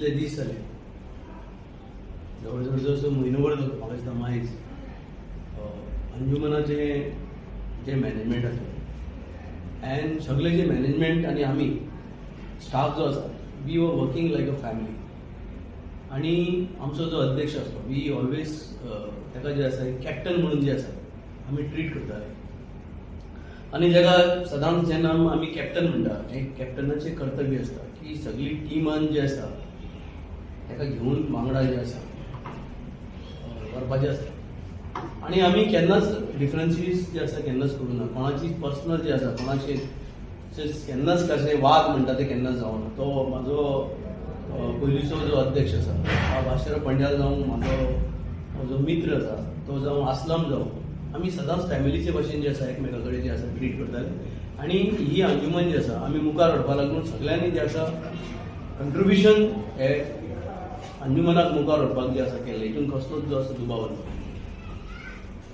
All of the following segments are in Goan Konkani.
इतले दीस जाले, जवळ जवळ जसो म्हयनोभर जालो म्हाका दिसता. आयज अंजुमनाचें जें मॅनेजमेंट आसा एन्ड सगळें जें मॅनेजमेंट आनी आमी स्टाफ जो आसा, we were working like a family. आनी आमचो जो अध्यक्ष आसलो, we always ताका जे आसा कॅप्टन म्हणून जे आसा आमी ट्रीट करताले. आनी जाका सदांच जेन्ना आमी कॅप्टन म्हणटा, हें कॅप्टनाचें कर्तव्य आसता की सगळी टिमान जे आसा ताका घेवन वांगडा जे आसा व्हरपाचें आसता. आनी आमी केन्नाच डिफरन्सीस जे आसा केन्नाच करूं ना. कोणाची पर्सनल जे आसा, कोणाचे केन्नाच कशें वाद म्हणटा ते केन्नाच जावना. तो म्हाजो पयलींचो जो अध्यक्ष आसा भास्कर पंड्याल जावं, म्हाजो म्हजो मित्र आसा तो जावं, आसलम जावं, आमी सदांच फॅमिलीचे भशेन जे आसा एकमेका कडेन जे आसा ट्रीट करताले. आनी ही अंजुमन जी आसा आमी मुखार व्हरपा लागून सगळ्यांनी जे आसा कंट्रिब्युशन हे अंजुमनाक मुखार व्हरपाक जे आसा केलें, हितून कसलोच जो आसा दुबाव ना.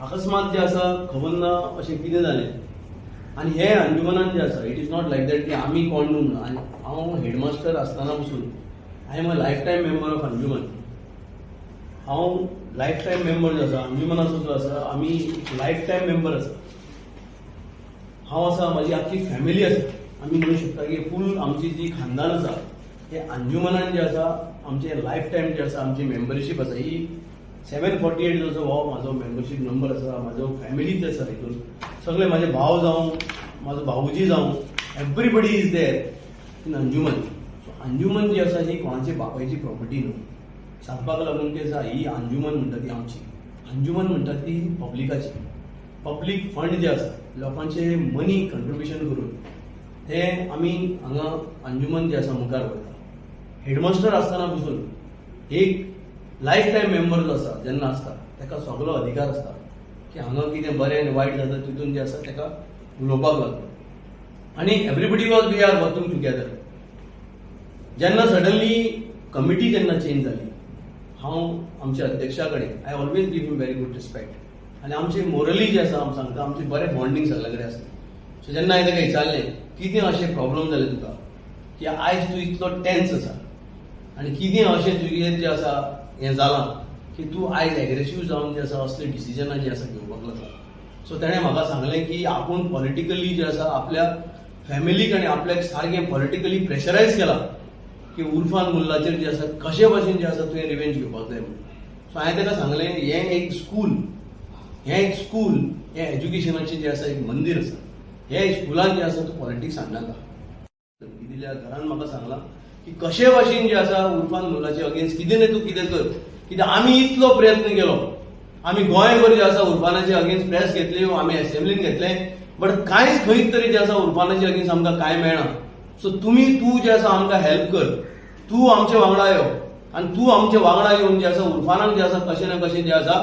अकस्मात जे आसा खबर ना अशें कितें जालें. आनी हे अंजुमनान जे आसा, it is not like that की आमी कोण न्हू म्हणून. आनी हांव हेडमास्टर आसतना पसून I am a life time member of Anjuman. हांव लायफ टायम मेंबर जो आसा अंजुमनाचो जो आसा, आमी लायफ टायम मेंबर आसा. हांव आसा, म्हाजी आख्खी फॅमिली आसा. आमी म्हणू शकता की फूल आमची जी खानदान आसा ते अंजुमनान जे आसा आमचे लायफ टायम जे आसा आमची मेंबरशीप आसा. ही 748 जो आसा हो म्हाजो मेंबरशीप नंबर आसा. म्हाजो फॅमिलीच आसा हितून सगळे, म्हाजे भाव जावं, म्हाजो भाऊजी जावं, everybody is there in Anjuman. So Anjuman जी आसा ही कोणाची बापायची प्रॉपर्टी न्हू सांगपाक लागून की आसा. ही अंजुमन म्हणटा ती आमची अंजुमन म्हणटा ती पब्लिकाची. पब्लीक फंड जे आसा, लोकांचे मनी कंट्रिब्युशन करून ते आमी हांगा अंजुमन जे आसा मुखार व्हरता. हेडमास्टर आसतना पसून एक लायफ टायम मेंबर जो आसा जेन्ना आसता ताका सगलो अधिकार आसता की हांगा कितें बरें आनी वायट जाता तितून जे आसा ताका उलोवपाक लागता. आनी everybody was, we are working together. जेन्ना सडनली कमिटी जेन्ना चेंज जाली, हांव आमच्या अध्यक्षा कडेन, I always give him very good respect. आनी आमचे मोरली जे आसा, हांव सांगता, आमचे बरें बॉन्डींग सगळे कडेन आसता. सो जेन्ना हांवें ताका विचारलें, कितें अशें प्रॉब्लम जालें तुका की आयज तूं इतलो टेन्स आसा आनी कितें अशें तुजें जें आसा हें जालां की तूं आयज एग्रेसीव जावन जें आसा असले डिसिजनां जीं आसा घेवपाक लागला? सो ताणें म्हाका सांगलें की आपूण पॉलिटिकली जें आसा आपल्या फॅमिलीक आनी आपल्याक सारकें पॉलिटिकली प्रेशरायज केलां की उर्फान मुल्लाचेर जें आसा कशे भशेन जें आसा तुवें रिवेंज घेवपाक जाय म्हणून. सो हांवें ताका सांगलें, हें एक स्कूल, हें एक स्कूल, हें एज्युकेशनाचें जें आसा एक मंदीर आसा. हे स्कुलान जें आसा तूं पॉलिटिक्स हाडनाका. धमकी दिल्या. घरान म्हाका सांगलां की कशे भाशेन जे आसा उर्फान मुल्लाचे अगेन्स्ट कितें न्ही तूं कितें कर, कित्याक आमी इतलो प्रयत्न केलो. आमी गोंयभर जे आसा उर्फानाचे अगेन्स्ट प्रेस घेतली, आमी असेंब्लीन घेतले, बट कांयच खंयच तरी जे आसा उर्फानाचे अगेन्स्ट आमकां कांय मेळना. सो तुमी, तूं जे आसा आमकां हेल्प कर, तूं आमचे वांगडा यो आनी तूं आमचे वांगडा येवन जे आसा उर्फानाक जे आसा कशें ना कशें जे आसा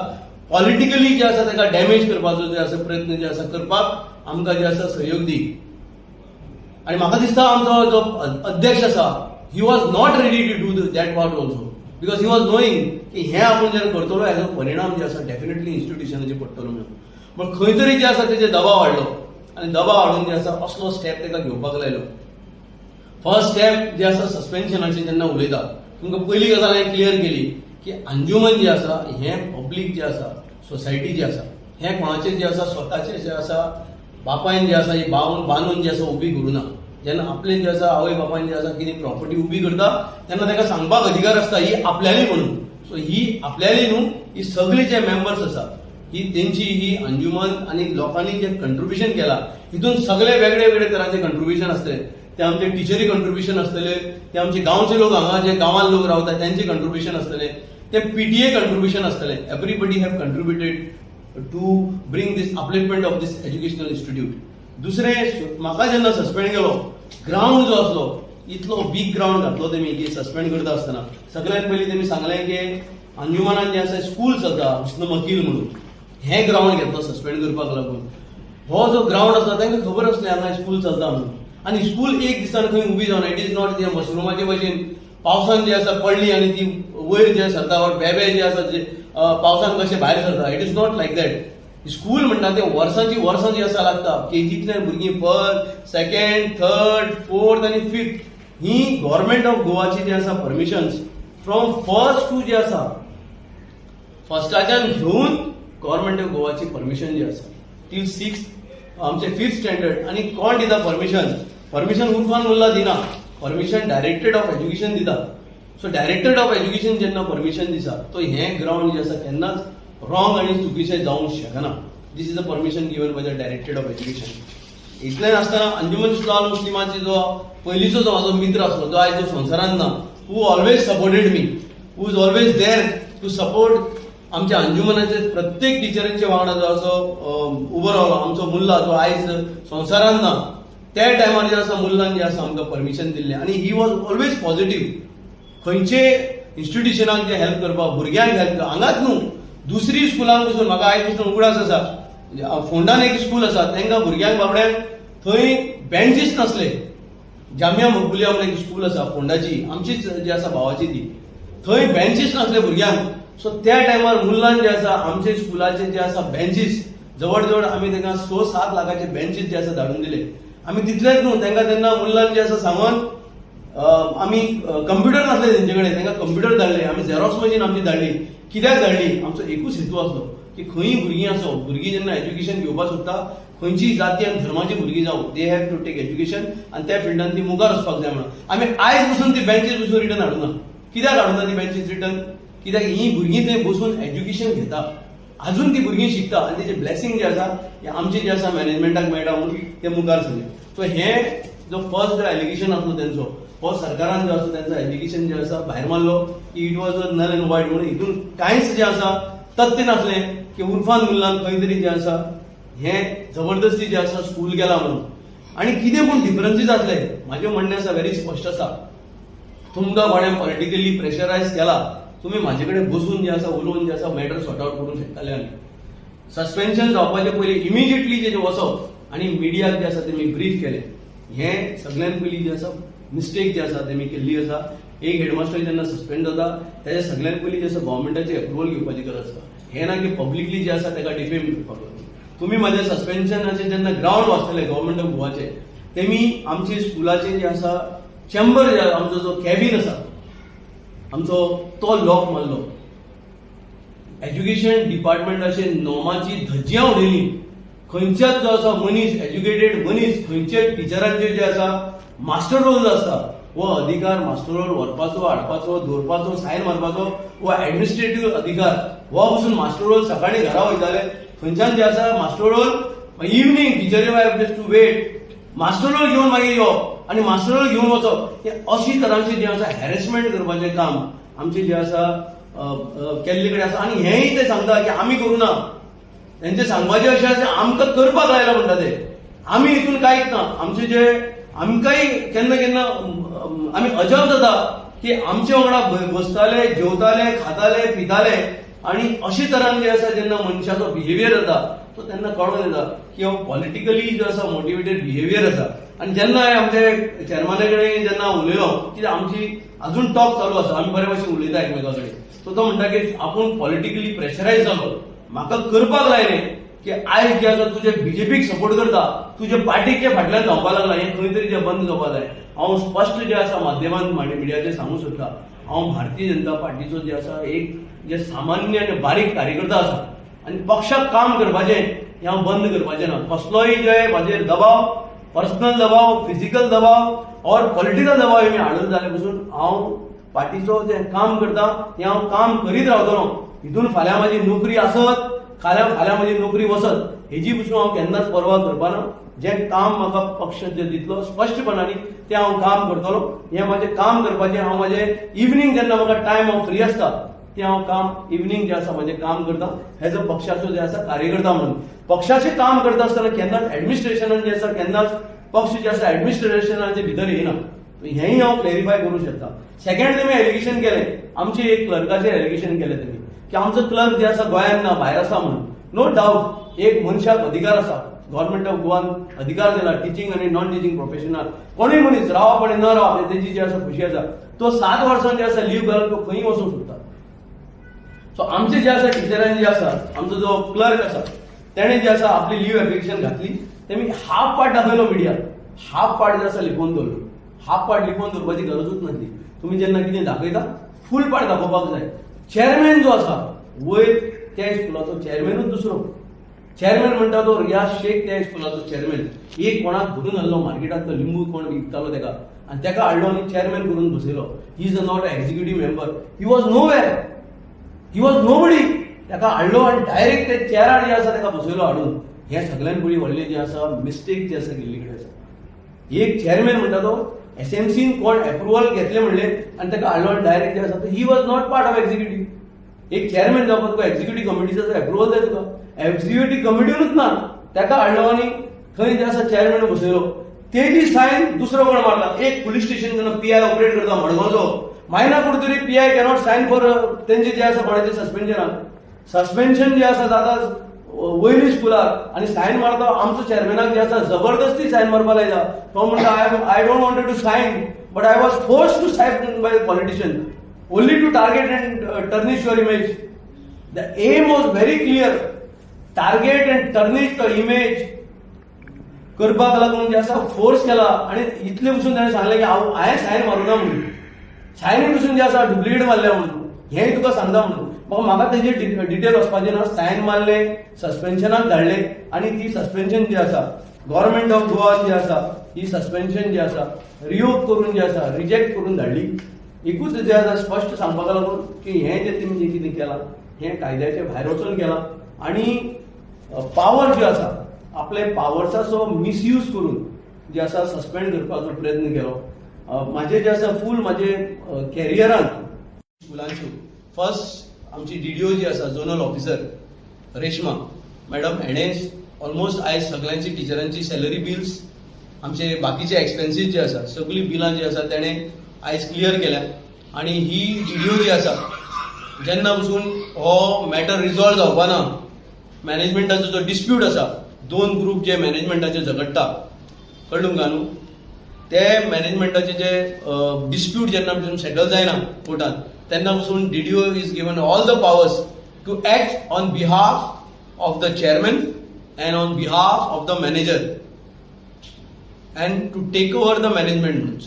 पॉलिटिकली जे आसा ताका डॅमेज करपाचो जे आसा प्रयत्न जे आसा करपाक आमकां जे आसा सहयोग दी. आणि म्हाका दिसता आमचो जो अध्यक्ष आसा, he was not ready to do that part also, because he was knowing की हें आपूण जेन्ना करतलो हेजो परिणाम जे आसा डेफिनेटली इन्स्टिट्युशनाचेर पडटलो म्हणून. बट खंय तरी जे आसा तेजेर दबाव हाडलो आनी दबाव हाडून जे आसा असलो स्टेप ताका घेवपाक लायलो. फर्स्ट स्टेप जे आसा सस्पेन्शनाचे जेन्ना उलयता, तुमकां पयली गजाल हांवें क्लियर केली की अंजुमन जे आसा हें पब्लीक जे आसा, सोसायटी जी आसा, हें कोणाचें जे आसा स्वताचें जे आसा बापायन जे आसा ही बावून बांदून जे आसा उबी करूं ना. जेन्ना आपले जे आसा आवय बापायन जे आसा कितें प्रॉपर्टी उबी करता तेन्ना ताका सांगपाक अधिकार आसता ही आपल्याली म्हणून. सो ही आपल्याली न्हू, ही सगळी जे मेंबर्स आसा ही तेंची ही अंजुमन. आनी लोकांनी जे कंट्रिब्युशन केला हितून सगळे वेगळे वेगळे तरांचे कंट्रिब्युशन आसतले. ते आमचे टिचरी कंट्रिब्युशन आसतले, ते आमचे गांवचे लोक, हांगा जे गांवांत लोक रावता त्यांचे कंट्रिब्युशन आसतले, ते पीटीए कंट्रिब्युशन आसतले. Everybody have contributed to bring this upliftment of this educational institute. दुसरें, म्हाका जेन्ना सस्पेंड केलो, ग्रावंड जो आसलो इतलो बीग ग्रावंड घातलो तेमी की सस्पेंड करता आसतना सगळ्यात पयलीं तेमी सांगलें की अंजुमनान जें आसा स्कूल चलता हुस्न मकील म्हणून, हें ग्रावंड घेतलो सस्पेंड करपाक लागून. हो जो ग्रावंड आसा, तांकां खबर आसलें हांगा स्कूल चलता म्हणून. आनी स्कूल एक दिसान खंय उबी जावना. It is not ते मशरुमाचे भशेन पावसान जे आसा पडली आनी ती वयर जे सरता वा बेबे जे आसा जे पावसान कशे भायर सरता. It is not like that. School म्हणटा ते वर्सांची वर्सां जी आसा लागता. केजींतल्यान भुरगीं फर्स्ट, सेकंड, थर्ड, फोर्थ आनी फिफ्थ ही गव्हर्मेंट ऑफ गोवाची जी आसा परमिशन्स फ्रॉम फर्स्ट टू जे आसा, फर्स्टाच्यान घेवन गव्हर्मेंट ऑफ गोवाची परमिशन जी आसा टील सिक्स, आमचे फिफ्थ स्टँडर्ड. आनी कोण दिता परमिशन? परमिशन उर्फान मुल्ला दिना. परमिशन डायरेक्टरेट ऑफ एज्युकेशन दिता. सो डायरेक्टरेट ऑफ एज्युकेशन जेन्ना परमिशन दिता, तो हें ग्रावंड जे आसा केन्नाच रॉंग आनी चुकीचें जावंक शकना. This is a permission given by the Directorate of Education. इतलें नासतना अंजुमन इस्लाम मुस्लिमाचे जो पयलींचो जो म्हाजो मित्र आसलो, जो आयज जो संवसारांत ना, who always supported me, who is always there to support, आमच्या अंजुमनाचे प्रत्येक टिचरींच्या वांगडा जो असो उबो रावलो आमचो मुल्ला, जो आयज संवसारांत ना, त्या टायमार जे आसा मुल्लान जे आसा आमकां परमिशन दिल्लें आनी he was always positive. खंयचे इन्स्टिट्युशनाक जे हेल्प करपाक, भुरग्यांक हेल्प, हांगाच न्हू, दुसरी स्कुलांक पसून. म्हाका आयज पसून उगडास आसा, फोंडान एक स्कूल आसा, तांकां भुरग्यांक बाबड्यांक थंय बेंचीस नासले. जामिया मकबुलिया म्हणून एक स्कूल आसा फोंडाची, आमचीच जी आसा भावाची ती, थंय बेंचीस नासले भुरग्यांक. सो त्या टायमार मुल्लान जे आसा आमचे स्कुलाचे जे आसा बेंचीस, जवळ जवळ आमी तांकां 6-7 लाखाचे बेंचीस जे आसा धाडून दिले आमी. तितलेच न्हू, तांकां तेन्ना मुल्लान जे आसा सांगून आमी कंप्युटर नासले तेंचे कडेन, तांकां कंप्युटर धाडले आमी, झेरॉक्स मशीन आमची धाडली. कित्याक धाडली? आमचो एकूच हेतू आसलो की खंय भुरगीं आसो, भुरगीं जेन्ना एज्युकेशन घेवपाक सोदता, खंयचीय जाती आनी धर्माची भुरगीं जावं, they have to take education आनी त्या फिल्डान ती मुखार वचपाक जाय म्हणून. आमी आयज पसून ती बेंचीस पसून रिटर्न हाडूना. कित्याक हाडूना ती बेंचीस रिटर्न? कित्याक ही भुरगीं थंय बसून एज्युकेशन घेता, अजून ती भुरगीं शिकता आनी तेजें ब्लेसिंग जें आसा हें आमचें जें आसा मॅनेजमेंटाक मेळटा म्हणून ते मुखार सरले. सो हें जो फर्स्ट जो एलिगेशन आसलो तेंचो, हो सरकारान जो आसा तेंचो एलिगेशन जे आसा भायर मारलो की it was a null and void म्हणून. हितून कांयच जें आसा तथ्य नासलें की उर्फान मुल्लान खंय तरी जें आसा हें जबरदस्ती जें आसा स्कूल गेला म्हणून. आनी कितें पूण डिफरन्सीस आसले, म्हाजें म्हणणें आसा, व्हेरी स्पश्ट आसा, तुमकां कोणें पॉलिटिकली प्रेशरायज केला, तुमी म्हाजे कडेन बसून जे आसा उलोवन जे आसा मॅटर सॉर्ट आउट करूंक शकताले. आमी सस्पेन्शन जावपाचे पयलीं इमिजिएटली जे वचप आनी मिडियाक जे आसा तेमी ब्रीफ केलें, हें सगळ्यान पयलीं जे आसा मिस्टेक जे आसा तेमी केल्ली आसा. एक हेडमास्टर जेन्ना सस्पेंड जाता, तेज्या सगळ्यान पयलीं जे आसा गव्हर्मेंटाची अप्रुवल घेवपाची गरज आसा. हें ना की पब्लिकली जे आसा तेका डिफेम करपाक लागून. तुमी म्हाज्या सस्पेन्शनाचे जेन्ना ग्रावंड वाचतले गव्हर्मेंट ऑफ गोवाचे, तेमी आमचे स्कुलाचे जे आसा चेंबर, जे आमचो जो कॅबिन आसा आमचो, तो लॉक मारलो. एज्युकेशन डिपार्टमेंटाचे नॉमाची धज्जियां उडयली. खंयच्याच जो आसा मनीस, एज्युकेटेड मनीस, खंयच्याच टिचरांचे जे आसा मास्टर रोल जो आसता, हो अधिकार मास्टर रोल व्हरपाचो, हाडपाचो, दवरपाचो, सायन मारपाचो हो एडमिनिस्ट्रेटीव अधिकार. हो पसून मास्टर रोल सकाळी घरा वयताले, थंयच्यान जे आसा मास्टर रोल इवनींग टिचरी just to wait, master roll घेवन मागीर यो आनी मास्टर रोल घेवन वचप, हे अशी तरांचे जे आसा हॅरेसमेंट करपाचें काम आमचें जे आसा अ, अ, केल्ले कडेन आसा. आनी हेंय ते सांगता की आमी करूं ना. तेंचे सांगपाचें अशें आसा, आमकां करपाक लायला म्हणटा ते, आमी हितून कांयच ना. आमचे जे आमकांय केन्ना केन्ना आमी अजाप जाता की आमचे वांगडा बसताले, जेवताले, खाताले, पिताले आनी अशे तरान जे आसा जेन्ना मनशाचो बिहेवियर जाता, तो तेन्ना कळोन येता की हो पॉलिटिकली जो आसा मोटिवेटेड बिहेवियर आसा. आनी जेन्ना हांवें आमचे चेअरमॅना कडेन जेन्ना उलयलो, कित्याक आमची अजून टॉक चालू आसा, आमी बरे भशेन उलयता एकमेका कडेन, सो तो म्हणटा की आपूण पॉलिटिकली प्रेशरायज जालो, म्हाका करपाक लायलें की आयज जे आसा तुजे बीजेपीक सपोर्ट करता, तुजे पार्टीक फाटल्यान धांवपाक लागला, हें खंय तरी जें बंद जावपा जाय. हांव स्पश्ट जे आसा माध्यमान मिडियाचेर सांगूंक सोदता, हांव भारतीय जनता पार्टीचो जे आसा एक जे सामान्य आनी बारीक कार्यकर्ता आसा आनी पक्षाक काम करपाचें हें हांव बंद करपाचें ना. कसलोय जे म्हाजेर दबाव, पर्सनल दबाव, फिजिकल दबाव ऑर पॉलिटिकल दबाव हे हाडून जाल्यार पसून हांव पार्टीचो जें काम करता तें हांव काम करीत रावतलो. हितून फाल्यां म्हाजी नोकरी आसत, फाल्यां म्हाजी नोकरी वचत, हेजी पसून हांव केन्नाच पर्वा करपाना. जें काम म्हाका पक्ष जे दितलो स्पश्टपणान तें हांव काम करतलो. हें म्हाजें काम करपाचें. हांव म्हाजें इवनींग जेन्ना म्हाका टायम हांव फ्री आसता, तें हांव काम इवनींग जें आसा म्हाजें काम करता एज अ पक्षाचो जे आसा कार्यकर्ता म्हणून. पक्षाचें काम करता आसतना केन्नाच एडमिनिस्ट्रेशनान जें आसा, केन्नाच पक्ष जे आसा एडमिनिस्ट्रेशनाचे भितर येना, हेंय हांव क्लॅरिफाय करूंक शकता. सेकंड, तेमी एलिगेशन केलें, आमचे एक क्लर्काचेर एलिगेशन केलें तेमी की आमचो क्लर्क जे आसा गोंयांत ना, भायर आसा म्हणून. नो डावट, एक मनशाक अधिकार आसा, गव्हर्मेंट ऑफ गोवान अधिकार दिला टिचींग आनी नॉन टिचींग प्रोफेशनल, कोणूय मनीस रावप आनी न रावप तेजी जी आसा खुशी आसा. तो 7 वर्सां जे आसा लीव घालून तो खंय वचूंक शकता. सो आमचे जे आसा टिचरांनी जे आसा आमचो जो क्लर्क आसा तेणे जे आसा आपली लीव एप्लिकेशन घातली. तेमी हाफ पार्ट दाखयलो मिडियाक, हाफ पार्ट जे आसा लिपोवन दवरलो. हाफ पार्ट लिपोवन दवरपाची गरजूच नासली. तुमी जेन्ना कितें दाखयता, फूल फूल पार्ट दाखोवपाक जाय. चॅरमॅन जो आसा वयर, त्या स्कुलाचो चॅरमॅनूच दुसरो चॅरमॅन म्हणटा तो रियाज शेख. त्या स्कुलाचो चॅरमॅन एक कोणाक धरून हाडलो मार्केटांतलो, लिंबू कोण विकतालो तेका, आनी तेका हाडलो आनी चॅरमॅन करून बसयलो. He is a not executive member. He was nowhere, he was nobody. तेका हाडलो आनी डायरेक्ट ते चेरार जे आसा तेका बसयलो हाडून. हे सगळ्यान पयलीं व्हडलें जें आसा मिस्टेक जे आसा केल्ली कडेन आसा. एक चेअरमॅन म्हणटा तो एसएमसीन कोण एप्रुवल घेतले म्हणले आनी तेका हाडलो आनी डायरेक्ट जे आसा तो, he was not part of executive. एक चेअरमॅन जावपाक तुका एक्झिक्युटीव कमिटीचो एप्रुवल जाय. तुका एक्झिक्युटीव कमिटीनूच ना, तेका हाडलो आनी थंय जे आसा चेअरमॅन बसयलो. तेजी सायन दुसरो कोण मारला? एक पुलीस स्टेशन जेन्ना पीआय ऑपरेट करता मडगांवचो, Maina Curtorim PI cannot sign for तेंचे जे आसा कोणाचे सस्पेन्शनाक. सस्पेन्शन जे आसा जाता वयली स्कुलाक आनी सायन मारता आमचो चेअरमॅनाक जे आसा जबरदस्ती सायन मारपा लायता. तो म्हणटा, I don't wanted to sign, but I was forced to sign by politician only to target and tarnish your image. The aim was very clear, target and tarnish the image करपाक लागून जे आसा फोर्स केला. आनी इतले पसून ताणें सांगलें की हांव हांवें सायन मारूना म्हणून, सायन पसून जे आसा डुप्लिकेट मारल्या म्हणून, हें तुका सांगता म्हणून. म्हाका तेजे डिटेल वचपाचें ना. सायन मारले, सस्पेन्शनाक धाडले आनी ती सस्पेन्शन जी आसा गव्हर्मेंट ऑफ गोवा जी आसा ही सस्पेन्शन जी आसा रिवोक करून जे आसा रिजेक्ट करून धाडली. एकूच जे आसा स्पश्ट सांगपाक लागून की हें जे तुमी जें कितें केलां हें कायद्याच्या भायर वचून केलां आनी पावर जी आसा आपले पावर्साचो मिसयूज करून जे आसा सस्पेंड करपाचो प्रयत्न केलो. म्हाजे जे आसा फूल म्हाजे कॅरियरान स्कुलांच्यो फर्स्ट आमची डीडीओ जी आसा, झोनल ऑफिसर रेश्मा मॅडम, हेणें ऑलमोस्ट आयज सगळ्यांची टिचरांची सॅलरी बिल्स, आमचे बाकीचे एक्सपेन्सीस जे आसा, सगळीं बिलां जी आसा तेणें आयज क्लियर केल्या. आनी ही डीडीओ जी आसा, जेन्ना पसून हो मॅटर रिजॉल्व जावपा ना, मॅनेजमेंटाचो जो डिस्प्यूट आसा, दोन ग्रूप जे मॅनेजमेंटाचे झगडटा, कळ्ळें तुमकां न्हू, ते मॅनेजमेंटाचे जे डिस्प्यूट जेन्ना पसून सेटल जायना कोर्टान, तेन्ना पसून DDO is given all the powers to act on behalf of the chairman and on behalf of the manager and to take over the management म्हणून.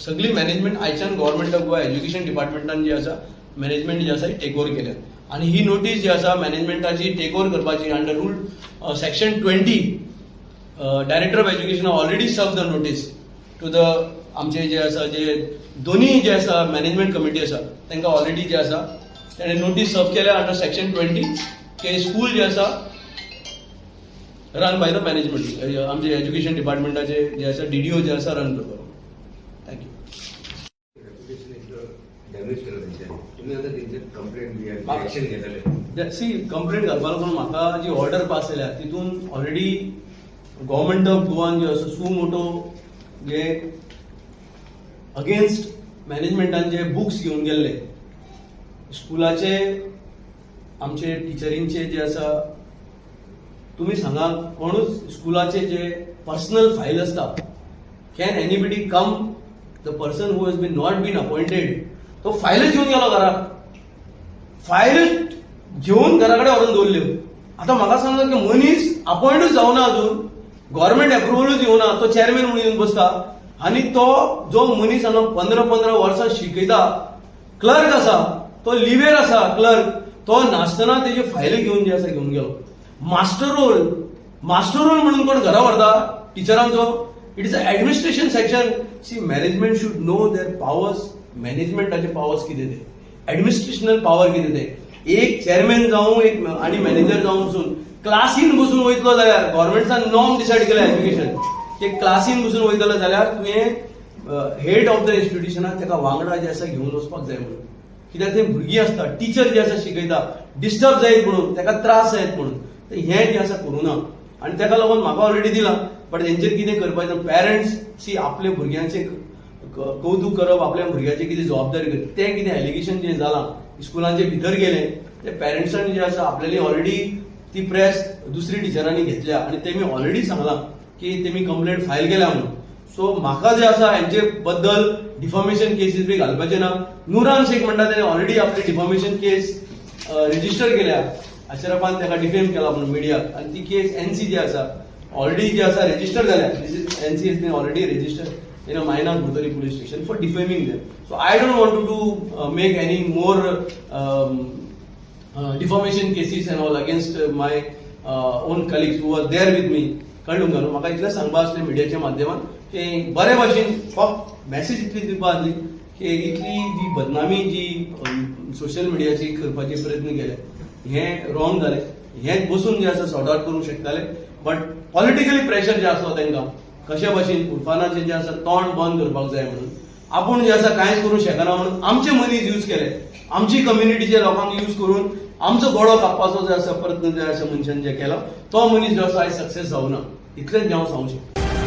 सगळी मॅनेजमेंट आयच्यान गव्हर्मेंट ऑफ गोवा एज्युकेशन डिपार्टमेंटान जी आसा मॅनेजमेंट जी आसा टेक ओवर केल्या. आनी ही नोटीस जी आसा मॅनेजमेंटाची टेक ओवर करपाची, under rule section 20, Director of Education already serve the notice to the आमचे जे आसा जे दोन्ही जे आसा मॅनेजमेंट कमिटी आसा, तांकां ऑलरेडी जे आसा ताणें नोटीस सर्व केल्या अंडर सेक्शन 20 की स्कूल जे आसा रन बाय the management, आमचे एज्युकेशन डिपार्टमेंटाचे जे आसा डीडीओ जे आसा रन करपाक. Thank you. रेप्युटेशन एकदम डॅमेज केलं तेंच्यांनी. तुमी आतां तेंचेर कंप्लेंट बी एक्शन घेतले? सी, कंप्लेंट घालपा लागून म्हाका जी ऑर्डर पास जाल्या तितून ऑलरेडी गव्हर्मेंट ऑफ गोवान जे आसा सु मोटो जे अगेन्स्ट मॅनेजमेंटान जे बुक्स घेवन गेल्ले स्कुलाचे, आमचे टिचरींचे जे आसा, तुमी सांगा, कोणूच स्कुलाचे जे पर्सनल फायल आसता, can anybody come, the person who has been not been appointed, तो फायलच घेवन गेलो घरा, फायलच घेवन घरा कडेन व्हरून दवरल्यो. आतां म्हाका सांगा की मनीस अपॉयंटूच जावना अजून, गव्हर्मेंट एप्रुवलूच येवना, तो चेअरमॅन म्हणून येवन बसता. आनी तो जो मनीस हांगा 15 15 वर्सां शिकयता, क्लर्क आसा, तो लिवेर आसा क्लर्क, तो नासतना तेजी फायली घेवन जे आसा घेवन गेलो. मास्टर रोल, मास्टर रोल म्हणून कोण घरा व्हरता टिचरांचो? It is a administration section. See, management should know their powers. मॅनेजमेंटाचे powers कितें ते, ऍडमिनिस्ट्रेशनल पावर कितें ते. एक चेअरमॅन जावं, एक आनी मॅनेजर जावं, बसून क्लासीन बसून वयतलो जाल्यार गव्हर्मेंटान नॉर्म डिसायड केला एज्युकेशन की क्लासीन बसून वयतलो जाल्यार तुवें हेड ऑफ the इन्स्टिट्युशनाक ताका वांगडा जे आसा घेवन वचपाक जाय म्हणून. कित्याक ते भुरगीं आसता, टिचर जे आसा शिकयता, डिस्टर्ब जायत म्हणून, ताका त्रास जायत म्हणून. तर हें जें आसा करूं ना आनी ताका लागून म्हाका ऑलरेडी दिलां, बट हेंचेर कितें करपाचें? पेरंट्स सी आपल्या भुरग्यांचें कौतूक करप, आपल्या भुरग्याची कितें जबाबदारी करप, तें कितें एलिगेशन जें जालां स्कुलांचे भितर गेलें, ते पेरंट्सान जे आसा आपल्याली ऑलरेडी ती प्रेस दुसरी टिचरांनी घेतल्या आनी तेमी ऑलरेडी सांगलां की तेमी कंप्लेंट फायल केल्या म्हणून. सो म्हाका जे आसा हेंचे बद्दल डिफॉमेशन केसीस बी घालपाचे ना. नुरान शेख म्हणटा तेणे ऑलरेडी आपली डिफॉमेशन केस रजिस्टर केल्या, अशरफान ताका डिफेम केला म्हणून मिडियाक, आनी ती केस एनसी जी आसा ऑलरेडी जे आसा रजिस्टर जाल्या. This is NC is been already register. in a Maina Curtorim police station for defaming them. So I don't want to do make any more defamation cases and all against my own colleagues who are there with me. कळ्ळें तुमकां न्हू? म्हाका इतलें सांगपा आसलें मिडियाच्या माध्यमान की बरे भाशेन फक्त मॅसेज इतली दिवपा आसली की इतली जी बदनामी जी सोशल मिडियाची करपाचे प्रयत्न केले, हें रॉंग जालें. हें बसून जें आसा सॉर्ट आउट करूंक शकताले, बट पॉलिटिकली प्रेशर जें आसलो तांकां कशे भाशेन उर्फानाचें जें आसा तोंड बंद करपाक जाय म्हणून, आपूण जे आसा कांयच करूंक शकना म्हणून आमचे मनीस यूज केले, आमची कम्युनिटीचे लोकांक यूज करून आमचो गळो कापपाचो जो आसा प्रयत्न जे आसा मनशान जे केलो, तो मनीस जो आसा आयज सक्सेस जावना, इतलेंच हांव सांगूंक शकता.